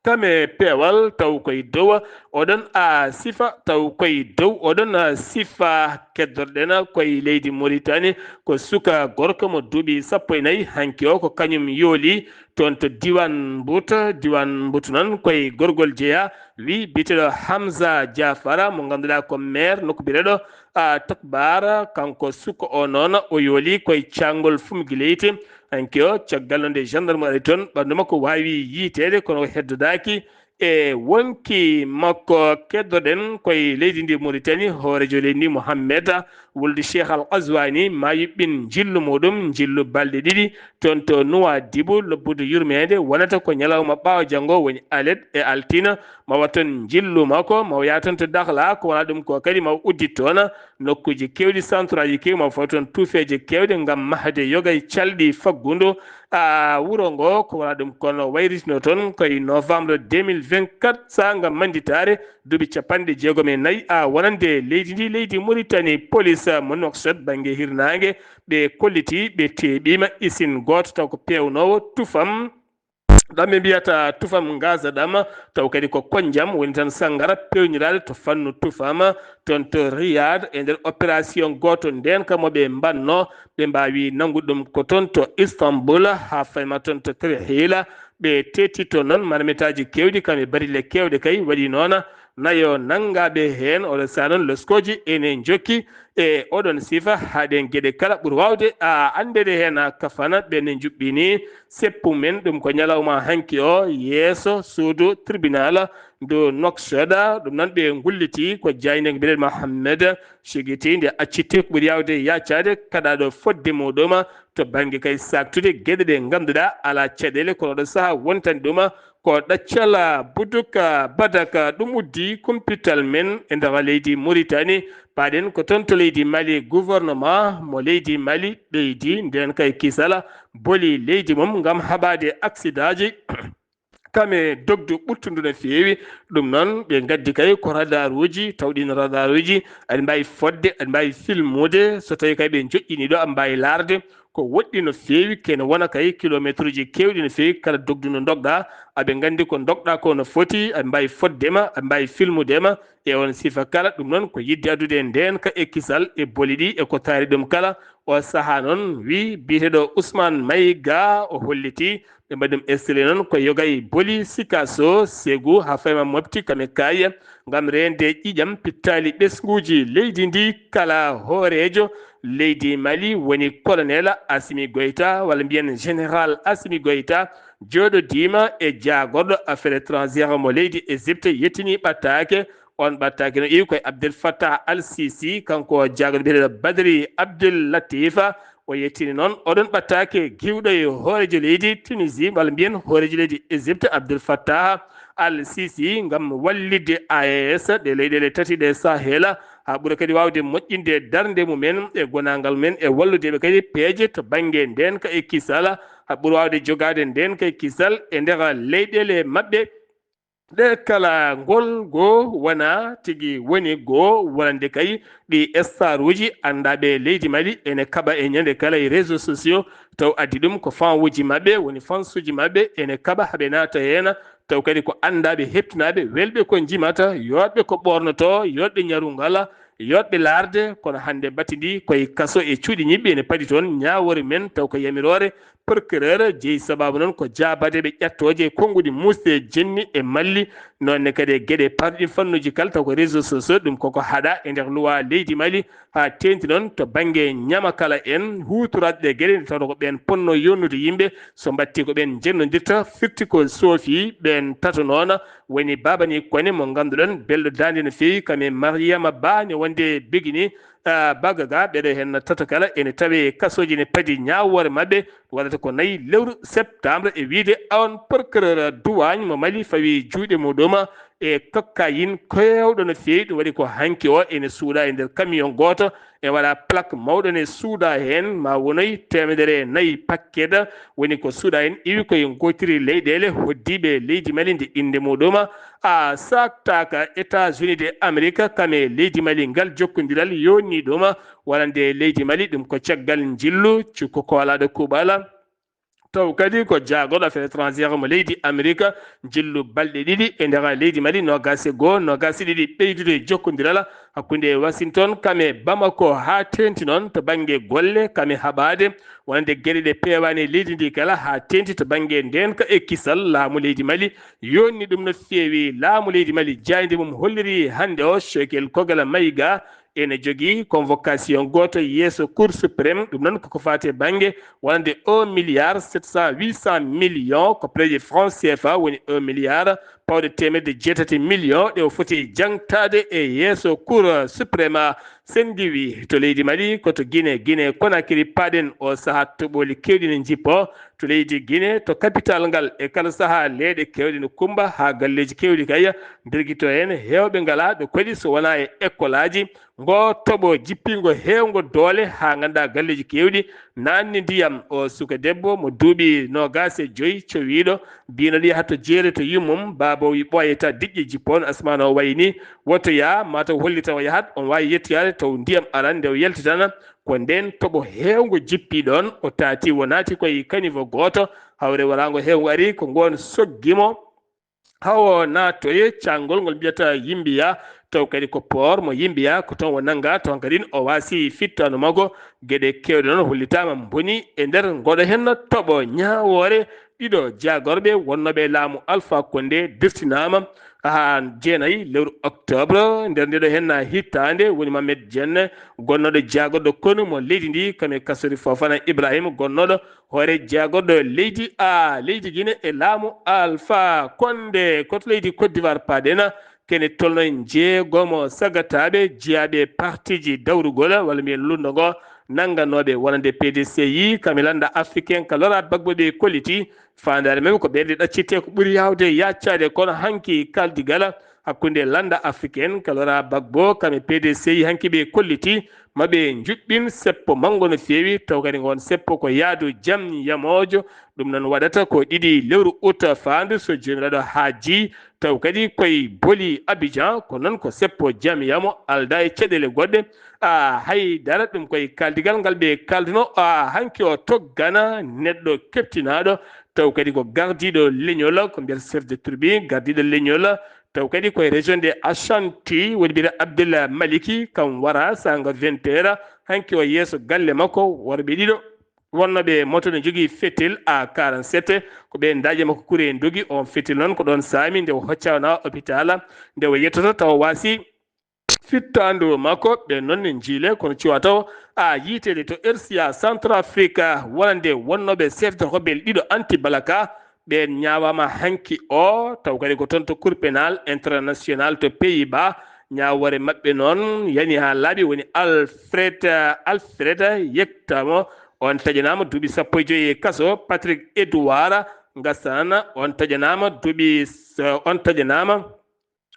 Kam e peewal taw koye dow oɗon a sifa, taw koye dow oɗon a sifa keddorɗen koye leydi Mauritanie, ko suka gorko mo duuɓi sappo e nayi, hanki o ko kañum yooli toon to diwan Mbuuta. Diwan Mbuuta noon koye gorgol jeyaa, wi biyeteeɗo Hamza Diafara mo ngannduɗaa ko maire nokku biyeteeɗo a Tokbar. Kanko suka o noon o yooli koye caangol Fumgileyti. Hanki o, caggal no nde gendarme ari toon, ɓanndu makko waawi yiiteede, kono o heddodaaki e wonki makko. Keddoɗen koye leydi ndi Mauritanie, hooreejo leydi ndi Mohamed wuldu Cheikh Al Ghazouani, maayi ɓin njillu muɗum, njillu balɗe ɗiɗi, toon to Nouadhibou, lobbudu yurmeende, wonata ko ñalawma ɓaawo janngo, woni alet e altine, mawa toon njillu makko, mawa yaa toon to Dakhla, ko wona ɗum ko kadi mawa uddit toon nokkuuji keewɗi, santuraaji keewɗi, mawa fawta toon tuufeeje keewɗe ngam mahde yoga e calɗi faggudu a wuro ngo. Ko wona ɗum kono wayritino toon koye novembre deux mille vingt-quatre, saha ngam mannditaare duuɓi capanɗe jeegom e nayi a wonande leydi ndi, leydi Mauritanie. Police mo Nouakchott bannge hirnaange, ɓe kolliti ɓe teeɓiima isin gooto taw ko peewnoowo tufam. Ɗam ɓe mbiyata tufam Gaza ɗam, taw kadi ko konjam woni tan sanngara peewniraade to fannu tufam. Toon to Riyad, e nder opération gooto ndeen ka mo ɓe mbanno, ɓe mbaawi nanngude ɗum ko toon to Istanbul, haa fayma toon to Trihila. Ɓe teetti toon noon marmitaaji keewɗi, kam e barille keewɗe kay, waɗi noon nayo nanngaaɓe heen. Oɗo saha noon loskooji ene njokki e oɗon sifa, haa ɗeen geɗe kala ɓuri waawde a anndeede heen kafana ɓe ne njuɓɓini seppu men. Ɗum ko ñalawma hanki o yeeso suudu tribunal ndu Nouakchott. Ɗum noon ɓe ngulliti ko jaaynde mbiyeteeɗo Mohamed Chigiti, nde acciti ko ɓuri yaawde yaacaade kaɗaaɗo fodde muɗum to bannge kay saaktude geɗe ɗe ngannduɗaa alaa caɗeele, kono oɗo saha wontani ɗum ko ɗaccal buduk badak. Ɗum uddi kumpital men e nder leydi Mauritanie. Paaɗen ko toon to leydi Mali, gouvernement mo leydi Mali ɓeydi ndeen kay kisal boli leydi mum ngam haɓaade aksidaaji kam e dogdu ɓurtundu no feewi. Ɗum noon ɓe ngaddi kay ko radaruuji, taw ɗiin radaruuji aɗa mbaawi fodde, aɗa mbaawi filmude, so tawii kay ɓe njoƴƴinii ɗo aɗa mbaawi laarde. Ko woɗɗi no feewi, kene wona kay kilomeetruuji keewɗi no feewi, kala dogdu no ndogɗaa, aɓe nganndi ko ndogɗaa ko no foti, aɓe mbaawi fodde ma, aɓe mbaawi filmude ma e on sifa kala. Ɗum noon ko yiɗde addude ndeen ka e kisal e boli ɗi e ko taari ɗum kala. O sahaa noon wi biyeteeɗo Ousmane Maïga, o holliti ɓe mbaɗi ɗum estirde noon ko yoga e boli Sikasso, Ségou, haa fayma Mopti, kam e Kayes, ngam reende ƴiiƴam pittaali ɓesnguuji leydi ndi. Kala hooreejo leydi Mali woni Colonel Assimi Goïta, walla mbiyen Général Assimi Goïta, jooɗodiima e jaagorɗo affaires étrangères mo leydi Égypte, yettini ɓattaake. On ɓattaake no iwi koye Abdel Fattah Al Sisi, kanko jaagorɗo biyeteeɗo Badri Abdel Latif. O yettini noon oɗon ɓattaake giwɗo e hooreejo leydi Tunisie, walla mbiyen hooreejo leydi Égypte, Abdel Fattah Al Sisi, ngam wallitde A E S, ɗe leyɗeele tati ɗe Sahel, haa ɓura kadi waawde moƴƴinde darnde mumen e gonaangal mumen e wallude ɓe kadi peeje to bannge ndeenka e kisal, haa ɓura waawde jogaade ndeenka e kisal e nder leyɗeele maɓɓe. Ɗe kala ngol goo wona tigi woni goo wonande kay ɗi staruuji anndaaɓe leydi Mali ene kaɓa e ñande kala e réseaux sociaux, taw addi ɗum ko fanwuuji maɓɓe, woni fansuuji maɓɓe ene kaɓa haa ɓe naata heen, taw kadi ko anndaaɓe, heɓtinaaɓe, welɓe ko njimata, yooɗɓe ko ɓoornotoo, yooɗɓe ñarungal, yooɗɓe laarde, kono hannde batti ndi koye kaso e cuuɗi ñiɓɓe ene padi toon. Ñaawoore men taw ko yamiroore procureur jeyi, sabaabu noon ko jaabadeeɓe ƴattooje e konnguɗi muusde e jenni e malli, noon ne kadi e geɗe parɗi fannuuji kala, taw ko réseaux sociaux, ɗum koko haɗa e nder luwa leydi Mali, haa teeŋti noon to bannge ñama kala en huutoraade ɗe geɗe, nde tawata ko ɓeen ponno yonnude yimɓe, so mbatti ko ɓeen njennondirta, firti ko soofi ɓeen tato noon, woni Babani Kone mo ngannduɗon belɗo daande no feewi, kam e Mariama Ba ne wonde bigini, ah, Bagaga, ɓeɗo heen tato kala ene tawe e kasooji, ne padi ñaawoore maɓɓe, waɗata ko nayi lewru septembre, e wiyde on procureur douane mo Mali fawi juuɗe muɗum e cocaïne keewɗo no feewi. Ɗum waɗi ko hanki o ene suuɗa e nder camion gooto, e waɗa plaque mawɗo ne suuɗa heen, ma wonoy teemedere e nayi paquet, woni ko suuɗa heen iwi koye ngootiri leyɗeele hoddiiɓe leydi Mali, nde innde muɗum a saaktaaka. États-Unis de Amérique kam e leydi Mali ngal jokkondiral yonni ɗum wonande leydi Mali, ɗum ko caggal njillu cukko koolaaɗo kuuɓal. Taw kadi ko jaagorɗo affaires étrangères mo leydi Amérique, njillu balɗe ɗiɗi e nder leydi Mali, noogaas e goo, noogaas e ɗiɗi ɓeydude e jokkondiral hakkunde Washington kam e Bamako, haa teeŋti noon to bannge golle kam e haɓaade, wonande geɗe ɗe peewaani e leydi ndi kala, haa teeŋti to bannge ndeenka e kisal. Laamu leydi Mali yonni ɗum no feewi. Laamu leydi Mali, jaaynde mum holliri hannde o, Choguel Kogala Maïga ene jogii convocation gooto yeeso Cour suprême. Ɗum noon koko faati e bannge wonande un milliard sept cent, huit cent millions, ko peeje franc C F A, woni un milliard pawɗe teemedde jeetati million ɗe o foti jaŋtaade e yeeso Cour suprême. Sen ngiwi to leydi Mali, ko to Guinée, Guinée Conakry paaɗen o sahaa, toɓooli keewɗi ne njippo to leydi Guinée, to capital ngal. E kala sahaa leeɗe keewɗe ne kummba haa galleeji keewɗi kay ndirgito heen, heewɓe ngalaa ɓe koɗi so wonaa e ekkolaaji. Ngo toɓo jippiingo heewngo doole haa ngannduɗaa galleeji keewɗi naatni ndiyam. O suka debbo mo duuɓi noogaas e joy cowiiɗo, biyno ɗo yaha to jeere to yummum, baaba o wi ɓooyata diƴƴe jippoon asmaan o wayi ni, woto yaa, maa taw hollita o yahat, on waawi yettoyaade taw ndiyam aran nde o yaltitana. Ko ndeen toɓo heewngo jippii ɗoon, o taati, o naati koye caniveau gooto, hawre waraango heewngo ari, ko ngoon soggi mo. Hawo naatoye caanngol ngol mbiyata Yimbiya, taw kadi ko port mo Yimbiya, ko toon o nannga, toon kadi o waasi fittaandu makko. Geɗe keewɗe noon hollitaama mboni e nder ngoɗo heen toɓo. Ñaawoore ɗiɗo jaagorɓe wonnooɓe e laamu Alpha Condé dirtinaama haa jeenayi lewru octobre nder ndeɗo heen hitaande, woni Mohamed Dieng, gonnooɗo jaagorɗo konu mo leydi ndi, kam e Kassory Fofana Ibrahim, gonnooɗo hoore jaagorɗo leydi a leydi Guinée e laamu Alpha Condé. Ko to leydi Côte d'Ivoire paaɗen, kene tolno en jeegomo sagataaɓe jeyaaɓe e partiji dawrugol, walla mbiyen lunndo ngo, nannganooɓe wonande P D C I, kam e lannda africain ka Laurent Gbagbo ɓe kolliti. Faandaare maɓɓe ko ɓernde ɗaccitte ko ɓuri yaawde yaaccaade, kono hanki kaaldigal hakkunde lannda africain ka Laurent Gbagbo kam e P D C I hanki ɓe kolliti ma ɓe njuɓɓin seppo manngo no feewi, taw kadi ngoon seppo ko yaadu jam yamoojo. Ɗum noon waɗata ko ɗiɗi lewru ut faandu so Joomiraaɗo haajii, taw kadi koye Boli Abidjan, ko noon ko seppo jam yamo aldaa e caɗeele goɗɗe. A hay dara, ɗum koye kaaldigal ngal ɓe kaalduno, a hanki o toggana neɗɗo keptinaaɗo, taw kadi ko gardiiɗo leñol, ko mbiyata chef de tribu, gardiiɗo leñol, taw kadi koye région de Ashanti, woni mbiyata Abdel Maliki, kam wara saanga vingt heures, hanki o yeeso galle makko, worɓe ɗiɗo. wonnooɓe moto ne jogii fetel A quarante-sept, ko ɓe daaƴe makko kure ndogi. On fetel noon ko ɗoon saami nde o hoccaama hôpital, nde o yettoto tawa waasi fittaandu makko. Ɓe noon ne njiile kono cuwa taw a yiiteede to R C A Centrafrique, wonande wonnooɓe chef de rebelle ɗiɗo anti-balaka. Ɓeen ñaawaama hanki o, taw kadi ko toon to Cour pénale internationale to Pays-Bas. Ñaawoore maɓɓe noon yani haa laaɓi, woni Alfred, Alfred Yektamo. On taƴanaama duuɓi sappo e joy e kaso. Patrick Edouard Ngassana, on taƴanaama duuɓi s-, on taƴanaama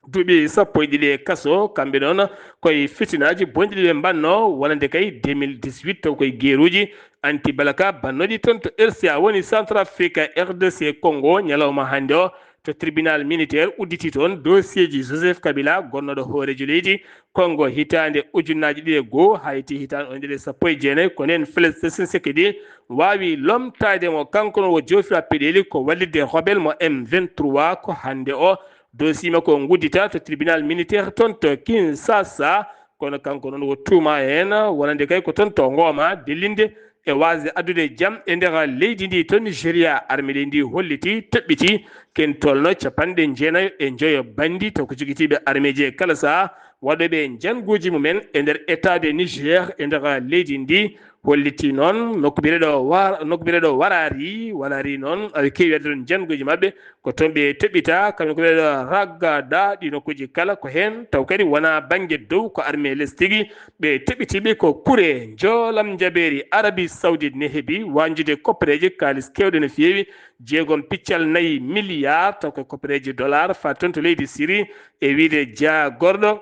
duuɓi sappo e ɗiɗi e kaso. Kamɓe noon koye fitinaaji bonɗi ɗi ɓe mbaɗnoo, wonande kay deux mille dix-huit, taw koye geeruuji anti-balaka mbaɗnooɗi toon to R C A, woni Centrafrique, R D C Congo, ñalawma hannde o to tribunal militaire udditi toon dossier ji Joseph Kabila, gonnooɗo hooreejo leydi Congo, hitaande ujunnaaji ɗiɗi e goo haa yetti hitaande ujunere sappo e jeenayi. Ko ndeen Félix Tshisekedi waawi lomtaade mo, kanko noon o joofiraa peɗeeli ko wallitde rebelle mo M vingt-trois, ko hannde o dossier makko o nguddita to tribunal militaire toon to Kinshasa. Kono kanko noon o tuumaa heen, wonande kay ko toon to Ngoma, dillinde e waasde addude jam e nder leydi ndi to Nigeria. Armée leydi ndi holliti, toɓɓiti ken tolno capanɗe jeenayo e njoyo banndi, taw ko jogitiiɓe armeeji e kala sahaa, waɗooɓe njannguuji mumen e nder État de Niger, e nder leydi ndi. Holliti noon nokku biyeteeɗo Wa-, nokku biyeteeɗo Warari, Warari noon aɓe keewi waɗde toon njannguuji maɓɓe, ko toon ɓe toɓɓita, kamɓe ko ɓe ɗo ragga da ɗi nokkuuji kala. Ko heen taw kadi wonaa bannge dow, ko armée les tigi ɓe toɓɓitiiɓe, ko kure njoolam njabeeri Arabie Saoudite ne heɓi wañjude koppareeje kaalis keewɗe no feewi, jeegom piccal nayi milliard, taw ko koppareeje dollar, faati toon to leydi Syrie, e wiyde jaagorɗo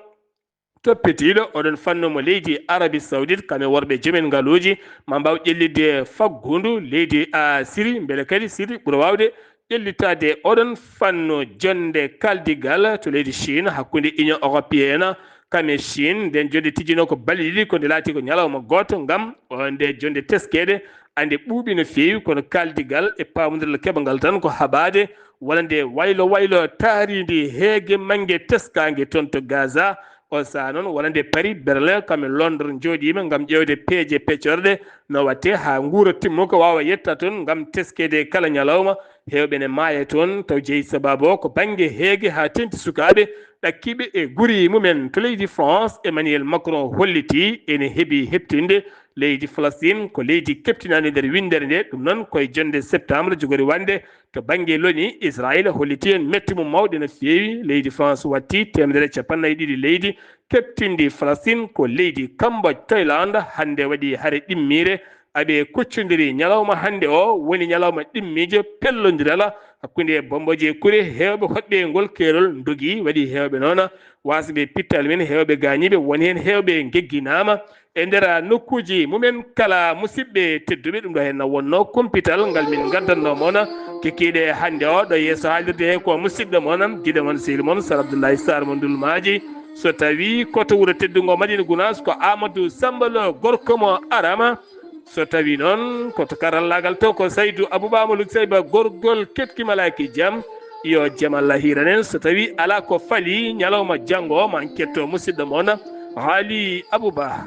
toppitiiɗo oɗon fannu mo leydi Arabie Saoudite, kam e worɓe joomen ngaluuji, ma mbaaw ƴellitde faggudu leydi, a, Syrie, mbele kadi Syrie ɓura waawde ƴellitaade oɗon fannu. Jonnde kaaldigal to leydi Chine hakkunde Union Européenne, kam e Chine, nden jonnde tijjinoo ko balɗe ɗiɗi, ko nde laati ko ñalawma gooto, ngam o nde jonnde teskeede, ande ɓuuɓi no feewi, kono kaaldigal e paamondiral keɓangal tan ko haɓaade, walla nde waylo waylo taariindi heege mannge teskaange toon to Gaza. On sahaa noon, walla nde Paris, Berlin, kam e Londres njooɗiima ngam ƴeewde peeje peccorɗe no waɗtee haa nguura timmuka waawa yetta toon ngam teskeede kala ñalawma. Heewɓe ne maaya toon, taw jeyi sabaabu o ko bannge heege haa teeŋti sukaaɓe ɗakkiiɓe e guri mumen. To leydi France, Emmanuel Macron hollitii ene heɓi heɓtinde leydi Falastiin ko leydi keɓtinaandi nder winndere nde. Ɗum noon, ko e jonnde septembre jogori waɗde to bannge loni. Israel hollitii heen mette mum mawɗe no feewi. Leydi France waɗti teemedere e capanɗe nayi e ɗiɗi leydi keɓtinɗi Falastiin ko leydi Cambodge, Thaïlande. Hannde waɗi hare ɗimmiire, aɓe kuccondiri ñalawma hannde o, woni ñalawma ɗimmiijo pellondiral hakkunde Bamboje e Kure. Heewɓe hoɗɓe e ngol keerol ndogi, waɗi heewɓe noon waasɓe pittal men, heewɓe gaañiiɓe, won heen heewɓe ngegginaama e nder nokkuuji mumen kala. Musidɓe tedduɓe, ɗum ɗo heen na wonnoo kumpital ngal min ngaddanno mon kikiiɗe hannde o. Ɗo yeeso haalirde he ko musidɗo mon, giɗo mon, sehil mon, Sar Abdoulaye Sarr mo Ndulmaaji. So tawii ko to wuro teddungo Madina Gunaas, ko Amadou Samba Lo, gorko mo Arama. So tawii noon ko to karallaagal to, ko Saydou Abouba mo Lukseyba, gorgol ketki malaaki jam. Yo jam Allah hiiran en. So tawii alaa ko fali, ñalawma janngo ma en ketto musidɗo mon Haali Abouba.